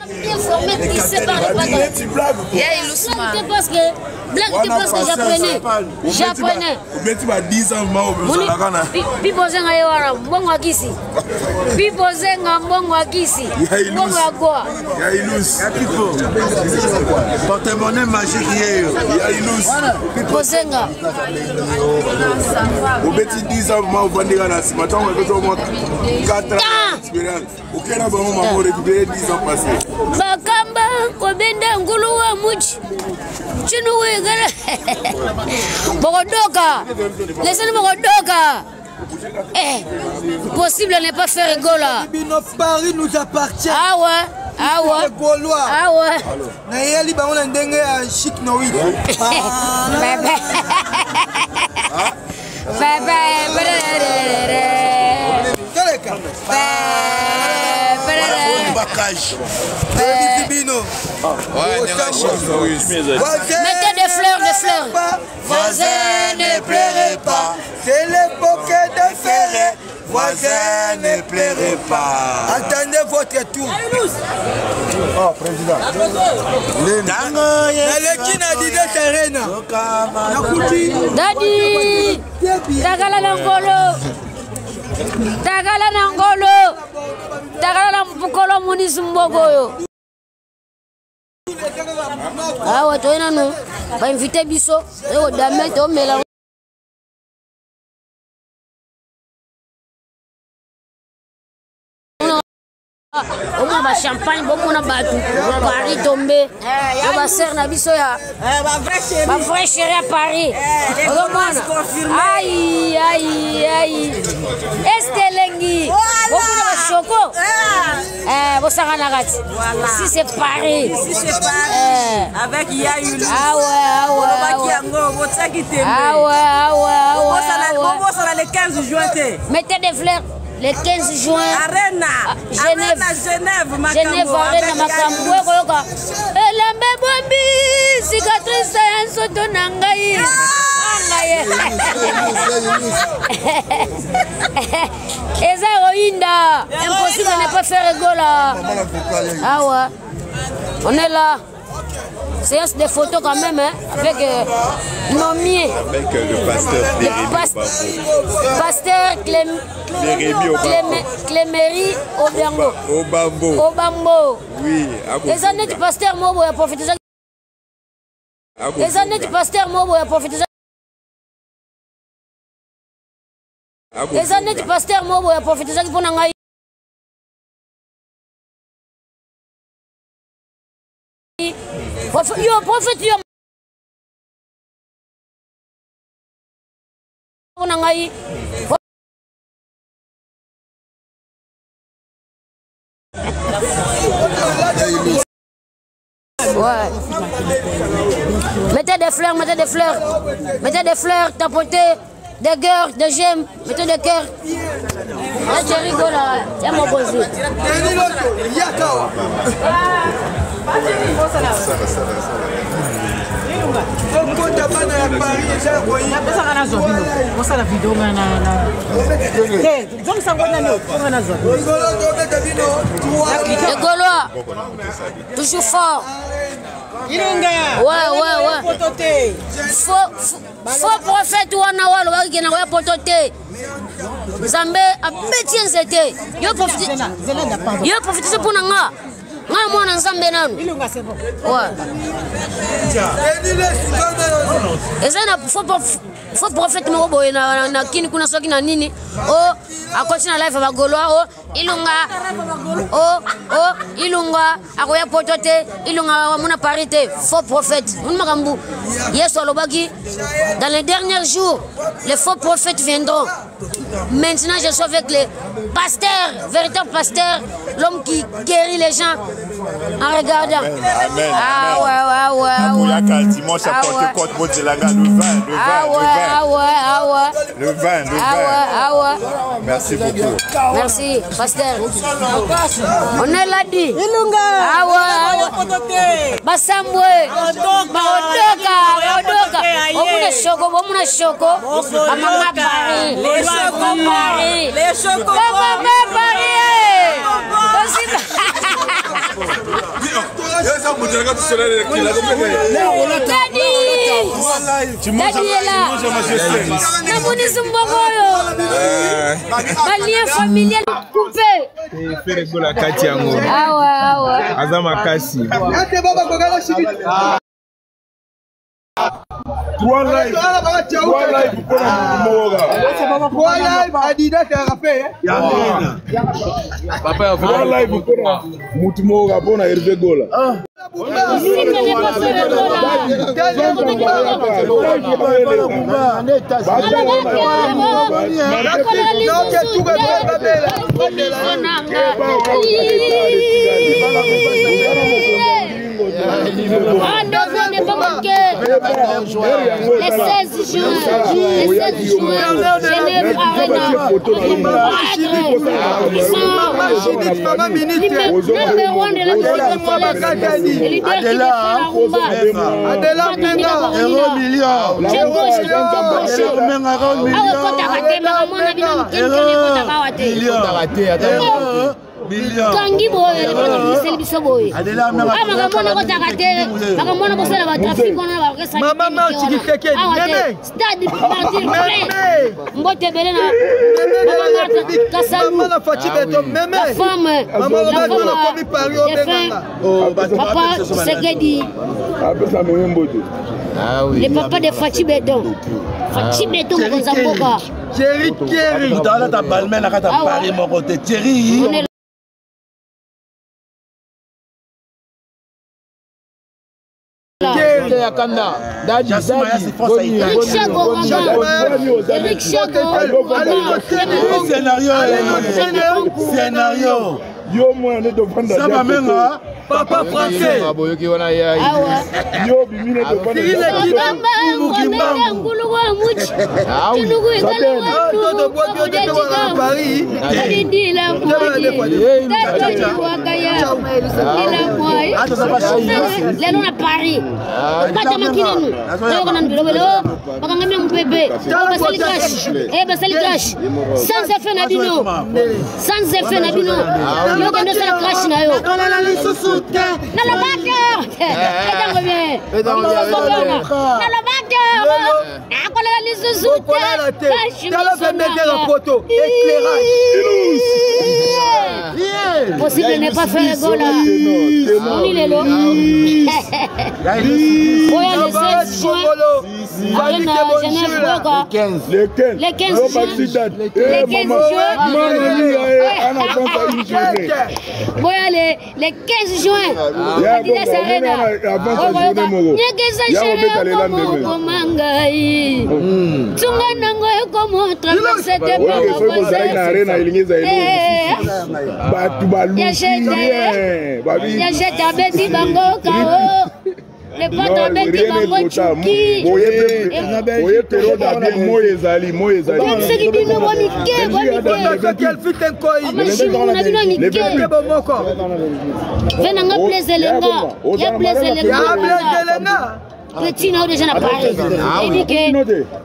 Bien formé, tissé par le patron. Blague parce que blague te parce que j'apprenais. J'apprenais. Obeti ba 10 ans ma obozalaka na. Pipo zenga ye wana mbongo ya kisi. Pipo zenga mbongo ya kisi. Mbongo ya goa. Ya ilus. Ya pipo. Porte-monnaie magique yeyo. Ya ilus. Pipo zenga. Obeti 10 ans ma ovandika na nsima ntango epesi mwa 4 ans expérience. Okena bango mama récupérer 10 ans passé. Bakamba kobenda ngulu wa muji. Chinu wigala. Bokodoka. Laissez-nous bokodoka. Eh, possible n'est pas faire Gola. Bino Paris nous appartient. Ah ouais. Ah ouais. Gaulois. Ah ouais. Nayeli bango na ndenge ya chic nowi. Bebe. Bebe. Teleka. Bakage. Bino. Mettez des fleurs, des fleurs. Voisin, ne pleurez pas. C'est l'époque de Ferré. Voisin, ne pleurez pas. Attendez votre tour. Oh, président. Naleki na Adidas Arena. Nakuti. Dadi. Takala na ngolo. Takala na ngolo. Takala na mpukolo munisi mbogo oyo. Awa toye nanu bainvite biso toye kodame tomela. Omona bachampagne, bomona bato Paris tombe o basere na biso ya bavrai chéri ya Paris, ozomona ai ai ai este elengi, bomona bashoko bosangana kati si c'est Paris. Si c'est Paris avec Yayulu. Ah ouais, ah ouais. Olobaki yango, botiaki tembe. Ah ouais, ah ouais, ah ouais. Bobosana le 15 juin te. Mettez des fleurs le 15 juin. Arena. Genève. Arena Genève Makambo. Genève Arena Makambo okoyoka. Elamba ebombi cicatrice ya nzoto na ngai. Eza koyinda. Impossible ne pas faire Gola. Ah ouais. On est là. Séance de photos quand même, hein, avec Nomier. Avec le pasteur Le pasteur Clémery Obiango. Obambo. Obambo. Oui. Eza neti pasteur mobo ya prophétisa. Eza neti pasteur mobo ya prophétisa. Eza neti pasteur mobo ya prophétisaki mpo na ngai. Yo prophète yo mpo na ngai. Ouais. Mettez des fleurs, mettez des fleurs. Mettez des fleurs, tapotez. Des cœurs, des j'aime. Mettez des cœurs. Là, tu rigoles, là. C'est mon bonjour. Okota bana ya Paris eza ya koyinapesaka nazwa bino osala video nga te zongisa ngo nani otonga nazwa. Les Gaulois, toujours fort. Ilunga. Ouais, ouais, ouais. Faux, faux prophète wana wa alobaki ke nakoya poto te. Nzambe abeti ye nzete. Yo profite mpo na nga. Nga mwana Nzambe nanu. Ouais. Eza na faux prophète moko boye na kini kuna soki na nini. O akoti na live ya bagolois o Ilunga o o Ilunga akoya poto te, Ilunga amona Paris te. Faux prophète. Moni makambo Yesu alobaki dans les derniers jours les faux prophètes viendront. Maintenant je suis avec les pasteurs, véritable pasteur, l'homme qui guérit les gens en regardant. Amen, amen. Ah ouais, ouais, ouais, ouais. Akoyaka dimanche à Ah ouais. Pentecôte, Bozelanga, le 20, le 20, Ah ouais, le 20. ah ouais, ah ouais. Le 20, le 20. Ah ouais, ah ouais. Merci beaucoup. Merci, pasteur. On est là dit. Ilunga. Ah ouais, ah ouais. Basambwe. Baodoka, baodoka. Omuna shoko, omuna shoko. Mama Paris. Les chocos. Paris. Les chocos. Mama Paris. Possible. Namonisi mboko oyo balien familial coupe Ferre Gola kati yango awa awa aza makasi. Trois live, trois live mpona motu moko kaka. Trois live Adidas ya rape. Trois live mpona motu moko kaka mpona Hervé Gola. Le 16 juin, le 16 juin, Genève Arena, numéro 1 de la musique congolaise, le leader qui défend la rumba, awa ekotaka te, makambo na bino mikemikeme ekotaka awa te. Kangi boye libota biso boye, makambo wana ekotaka te, makambo wana bosala batrafic wana baorchestre awa te. Stade Martyr plein, mbote ebele na mama Marthe Kasalu, la femme, la femme défunt papa Tshisekedi, apesa moye mbote. Le papa de Fatshi Beton, Fatshi Beton mokonzi ya mboka. Thierry Thierry. Moto alata Balmain na kati ya Paris moko te Thierry. Eric Chago. Scénario, scénario. Yo mwana nde tovanda. Saba menga. Papa français. Yo bimi nde tovanda. Lelo na Paris batamaki nanu toyoka nanu bilobelo bakangami na mopepe, basali crash, basali crash sans effet na bino, sans effet na bino. Yoka nde osala crash na yo, nalobaka etango bien, nalobaka nakolela lisusu te. Possible n'est pas faire Gola oni lelo oya le 16 juin Arena Genève boyoka. Le 15. Le 15 juin, le 15 juin boya, le 15 juin Adidas Arena okoyoka nyekesa chere okomokoma ngai tunga nango ekomo traverse te. Ozalaki na Arena, elingi ezali bato baluki. Yashete abeti bango kao, le patre abeti bango cuki. Oye periode ya bien, moi ezali, moi ezali. Soki bino bwa mike, bwa mike, na bino mike ve nanga Blaise Elenga, ya Blaise Elenga, petit na yo déjà na Paris, eyebi ke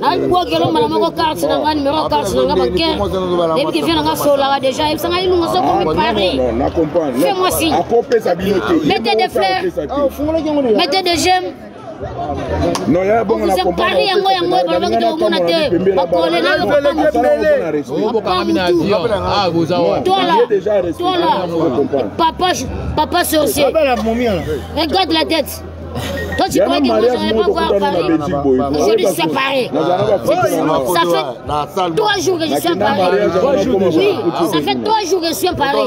nabwakelo mbala moko carte na nga, numéro carte na nga bancaire, eyebi ke vie na nga solaka déjà, yebisanga Ilunga sokomi Paris, fais-moi signe. Akopesa bino te. Mettez des fleurs, mettez des j'aime. Non, ya bongo na comprendre. Paris yango yango balobaki te, komona te bakole na yo. Toi là, toi là, papa, papa sorcier, regarde la tête. Toi, tu croyais que moi, je n'allais pas voir Paris. Aujourd'hui, je suis à Paris. Ça fait 3 jours que je suis à Paris. Oui, ça fait 3 jours que je suis à Paris.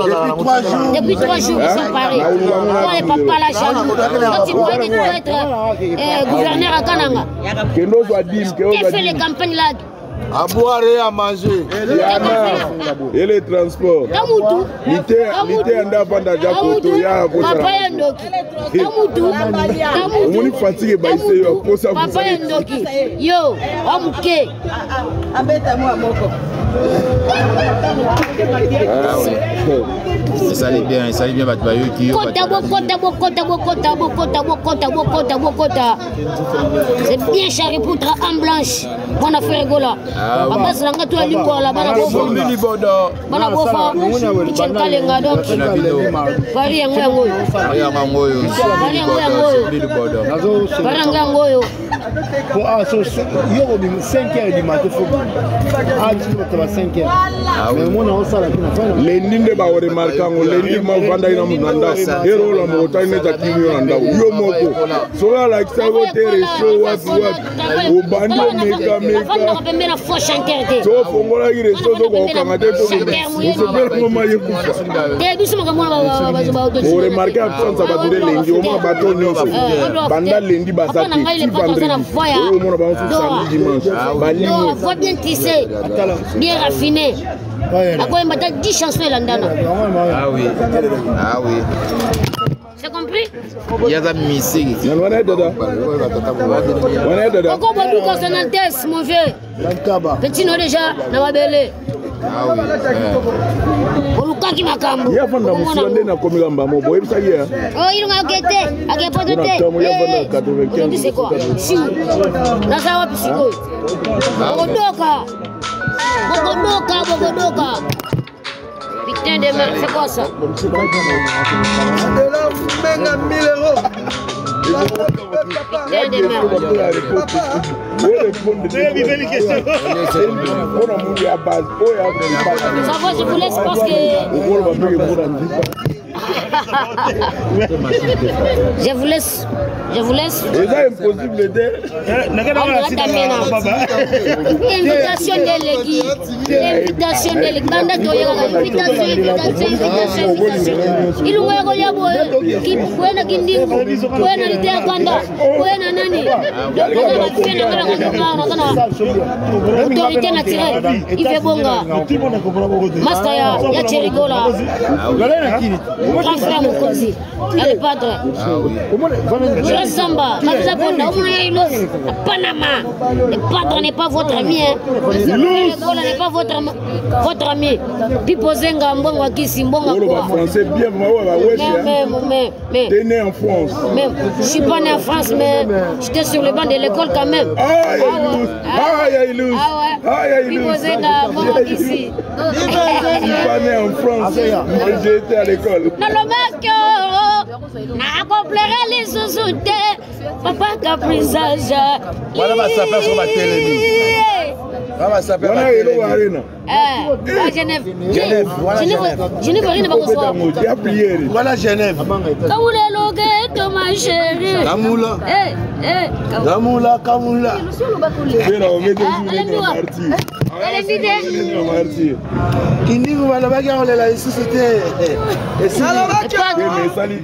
Depuis 3 jours que je suis à Paris. Toi, les papas là, jaloux. Toi, tu croyais que tu dois être gouverneur à Kananga. Tu fait les campagnes là. À boire et à manger. Et les transports. Kamutu. Lite anda vanda jakoto ya Papa ya ndoki. Kamutu. Kamutu. Omoni fatigue baise yo posa. Papa ya ndoki. Yo, wa muke. Abeta mwa moko. Ah oui. Esali bien, esali bien bato bayoki yo. Kota bokota bokota bokota bokota bokota bokota bokota. C'est bien Charipoutra en blanche. Mwana Ferre Gola. Ah oui. Babasi na nga to ya lingwala bana bofa. Bana bofa. Michel Kalenga donc. Paris yango yango oyo. Paris yango oyo. Paris yango yango oyo. Paris yango yango oyo. Po awa so yo kobima 5 heures du matin fo bima bato ba 5 heures mais omona osala te na fana Lendi nde baoremarke yango, lendi ma ovandaki na moto na ndako, erola moko otali neti akimi yo na ndako yo moko. Soki alakisaki yo te reso wapi wapi, obandi omekameka. Pembe na faux chanteur te. Soki ofongolaki reso, ozokokanga te, osepela moma ye kufa. Te, biso makambo wana. Oremarke absence ya bato nde lendi. Omona bato nyonso banda lendi baza te ti vendredi, oyo omona bango so samedi, dimanche balingo. Voix bien tissée, bien raffinée, akoyemba ata 10 chansons elandana. Ah oui. Ah oui. C'est compris. Yaza misiki. Wana ye dada. Wana ye dada. Koko Boduka, son altesse, mon vieux. Petit no déjà na mabele. Ah oui. Olukaki makambo. Ye afanda mosika nde nakomika mbamo boyebisaki ye. Oh, ilunga ake te, ake poto te. Ntango ye afanda 95. Aujourd'hui c'est quoi? Siu. Naza wapi sikoyo? Bokodoka. Bokodoka, bokodoka. Putain de merde, c'est quoi ça? De menga 1000 euros. Putain de merde. Mpona mundu ya base oyo. Ça va, je vous laisse parce que okoloba ndenge mpona. Je vous laisse. Je vous laisse. Eza impossible te. Invitation ndeleki, invitation ndeleki, banda toyekaka invitation, invitation, invitation, invitation. Ilungo ya kolia boye, boye na kindingu, boye na liteya kanda, boye na nani. Donc naza na fe na nga naza na autorité naturelle Ive Bonga, master ya Cherigola, grand frère mokonzi ya le padre. Joël Samba, Kabisa Bonda, Omona ya Ilos, à Panama. Le padre n'est pas votre ami, hein. Gola n'est pas votre ami. Pipo Zenga, Mbongo Akisi, Mbongo oloba Kwa. Français bien vraiment, oyo baweshi. Mais, T'es né en France? Mais, je suis pas né en France, mais j'étais sur le banc de l'école quand même. Ah, ya Ilus. Ah, ya Ilus. Ah ouais. Ah, ya Ilus. Pipo Zenga, Mbongo Akisi. Je suis pas né en France, mais j'ai été à l'école. Nalobaki nakoplere lisusu te, papa Caprice. Wana basaper so batelemi. Wana basaper. Wana eloko arena. Genève. Genève, wana Genève, Genève arena bakozwa. Obetango ya priere. Wana Genève. Kamula loketo, ma chérie. Kamula. Eh, eh. Kamula, kamula. Bena obete. Ah, alembi wa. Marti. Alembi te. Marti. Kindingu balobaki akolela lisusu te. Mais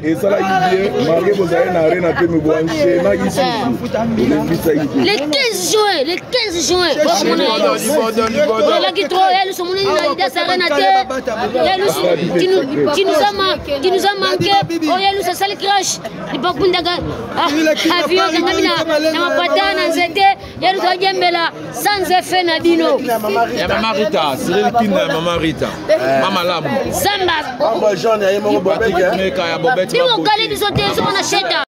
esalaki bien malgré bozali na arena te, me boanchenaki susu, olembisaki te. Le 15 juin, le 15 juin, olelaki trop. Ya Lusu, monini na Lidas Arena te. Ya Lusu, qui nous a manqué. Oh, ya Lusu asali crash, lipakundaka avion ekangami na mapata na nzete. Ya Lusu ajembela sans effet na bino. Ya mama Rita, Cyril Kinda ya mama Rita. Mama Lamu. Zamba. Ambo jaune ya ye moko Bobete. Meka ya Bobete. Bino okali biso te, soko na sheta.